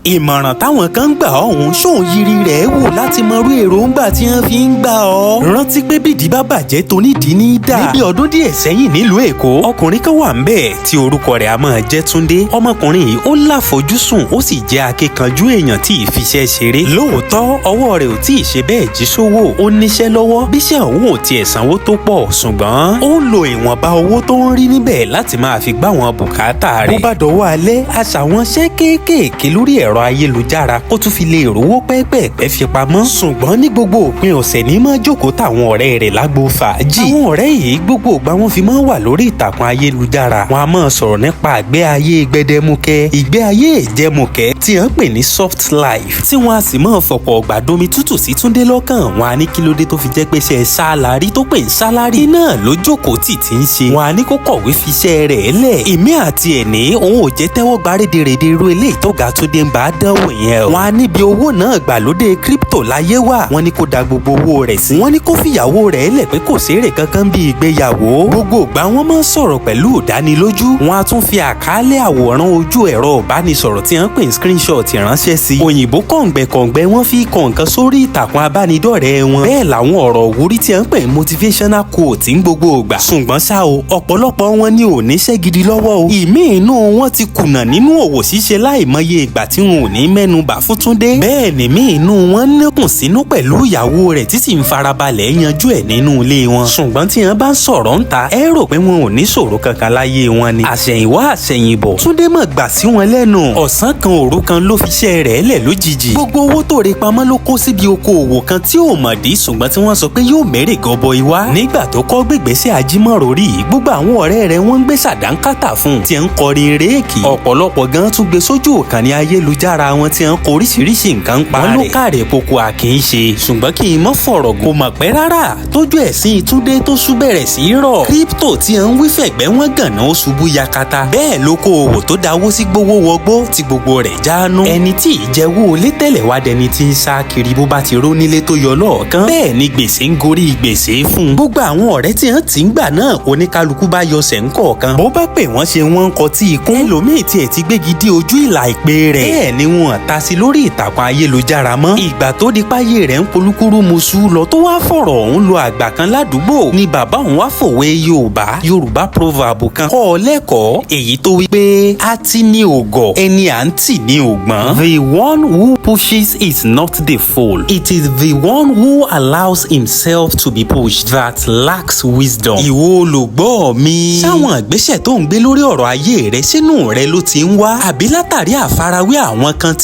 Ìmọ̀ràn táwọn kan ń gbà ọ̀hún ṣóun yiri rẹ̀ wò láti mọrú èròǹgbà tí wọ́n fi ń gbà ọ́. Rántí pé bídìí bá bàjẹ́, tonídìí ní í dà. Níbi ọdún díẹ̀ sẹ́yìn nílùú Èkó, ọkùnrin kan wà ńbẹ̀ tí orúkọ rẹ̀ a máa jẹ́ Túndé. Ọmọkùnrin yìí ó láfojúsùn, ó sì jẹ́ akíkanjú èèyàn tí ì fiṣẹ́ ṣeré. Lóòótọ́, ọwọ́ rẹ̀ ò tí ì ṣe bẹ́ẹ̀ jí sówó, ó níṣẹ́ lọ́wọ́. Bíṣẹ́ òun ò tiẹ̀ sanwó tó pọ̀, ṣùgbọ́n ó ń lo ìwọ̀nba owó tó ń rí níbẹ̀ láti máa fi gbá wọn bùkátà rẹ̀. Bó bá dọwọ́ alẹ́, aṣàwọn iṣẹ́ kéékèèké lórí ẹ̀rọ ayélujára kó tún fi lè rówó pẹ́ẹ́pẹ́ẹ̀pẹ́ fi pamọ́. Ṣùgbọ́n ní gbogbo òpin ọ̀sẹ̀ ní máa jókòó táwọn ọ̀rẹ́ rẹ̀ lágbo fàájì. Àwọn ọ̀rẹ́ yìí, gbogbo ìgbà wọn fi máa wà lórí ìtàkùn ayélujára. Wọn a máa sọ̀rọ̀ nípa ìgbé ayé gbẹdẹmukẹ, ìgbé ayé ìjẹmukẹ tí wọ́n pè ní soft life, tí wọ́n a sì máa fọ̀pọ̀ ọ̀gbà domi tútù sí Túndé lọ́kàn. Wọn a ní kí ló dé tó fi jẹ́ pé ṣe salary tó pè ní salary náà ló jókòó tì tí ń ṣe. Wọn a ní kó kọ̀wé fiṣẹ́ rẹ̀ lẹ̀. Èmi àti ẹ̀ ní òun ò jẹ́ tẹ́wọ́ gba rédèrèdè irú eléyìí tó ga Túndé ń bá dánwò yẹn o. Wọn a níbi owó náà gbàlódé crypto láyé wà. Wọn ní kó da gbogbo owó rẹ̀ sí. Wọn ní kó fìyàwó rẹ̀ lẹ̀, pé kò sérè kankan bí ìgbéyàwó. Gbogbo ìgbà wọn máa ń sọ̀rọ̀ pẹ̀lú ìdánilójú. Wọn a tún fi àkálẹ̀ àwòrán ojú ẹ̀rọ ìbánisọ̀rọ̀ tí wọ́n pè ní screenshot ránṣẹ́ sí. Òyìnbó kọ̀ǹgbẹ̀kọ̀ǹgbẹ̀ wọ́n fi kọ̀ǹkan sórí ìtàkùn abánidọ́rẹ̀ẹ́ wọn. Bẹ́ẹ̀ làwọn ọ̀rọ̀ òwúrí tí wọ́n pè ní motivational quote ń gbogbo ìgbà. Ṣùgbọ́n ṣá o, ọ̀pọ̀lọpọ̀ wọn ní ò níṣẹ́ gidi lọ́wọ́ o. Ìmíì inú wọn ti kùnà nínú òwò ṣíṣe láìmọye ìgbà tí wọn ò ní mẹ́nu bà fún Túndé. Bẹ́ẹ̀ ni míì inú wọn níkùn sínú pẹ̀lú ìyàwó rẹ̀ tí sì ń farabalẹ̀ yanjú ẹ̀ nínú ilé wọn. Ṣùgbọ́n tí wọ́n bá ń sọ̀rọ̀ ń ta, ẹ rò pé wọn ò ní ṣòro kankan láyé wọn ni. Àṣẹ̀yìnwá àṣẹ̀yìnbọ̀, Túndé mọ̀ gbà sí wọn lẹ́nu. Ọ̀sán kan òru kan ló fi iṣẹ́ rẹ̀ lẹ̀ lójijì. Gbogbo owó tó re pamọ́ ló kó síbi okòòwò kan tí ò mọ̀dí, ṣùgbọ́n tí wọ́n sọ pé yóò mẹ́rẹ̀ gọbọi wá. Nígbà tó kọ́ gbégbèsè ajímọ̀rò rí, gbogbo àwọn ọ̀rẹ́ rẹ̀ wọ́n ń gbé sàdánkátà fún un tí ń kọrin réèkì. Ọ̀pọ̀lọpọ̀ gan tún gbé sójú ìkànnì ayélujára wọn tí ń kọ oríṣiríṣi nǹkan pa rẹ̀. Wọ́n ló kàrẹ̀ koko àkì í ṣe, ṣùgbọ́n kí n mọ́ fọ̀rọ̀ kò mọ̀ pẹ́ rárá tójú ẹ̀sìn Túndé tó sú bẹ̀rẹ̀ sí í rọ̀. Crypto tí ń wí fẹ̀gbẹ́ wọn gànà, ó ṣubú yakata. Bẹ́ẹ̀ ló kó owó tó dáwó sí gbówó wọgbó tí gbogbo rẹ̀ jáánú. Ẹni tí ìjẹ́wọ́ olé tẹ́lẹ̀ wá dẹni tí ń sá kiri bó bá ti ró nílé tó yọ lọ́ọ̀kan. Bẹ́ẹ̀ ni gbèsè ń gorí gbèsè fún un. Gbogbo àwọn ọ̀rẹ́ tí wọ́n ti ń gbà náà, oníkálukú bá yọsẹ̀ ń kọ̀ọ̀kan. Bó bá pè wọ́n, ṣe wọ́n ń kọ tí ikún. Ẹlòmíì tiẹ̀ ti gbégi dí ojú ìlà ìpè rẹ̀. Bẹ́ẹ̀ ni wọn ta sí lórí ìtàkùn ayélujára mọ́. Ìgbà tó di páyé rẹ̀ ń polúkúrú muṣú lọ, tó wá fọ̀rọ̀ ọ̀hún lo àgbà kan ládùúgbò, ni bàbá òun wá fòwe Yorùbá, Yorùbá proverb kan kọ́ ọ lẹ́kọ̀ọ́, èyí tó wí pé a ti ní ògọ̀, ẹni à ń tì ní ògbọ́n. The one who pushes is not the fool. It is the one who allows himself to be pushed that lacks wisdom. Ìwọ olùgbọ́ mi, sáwọn ìgbésẹ̀ tó ń gbé lórí ọ̀rọ̀ ayé rẹ, sínú rẹ ló ti ń wá, àbí látàrí àfarawé àwọn kan tí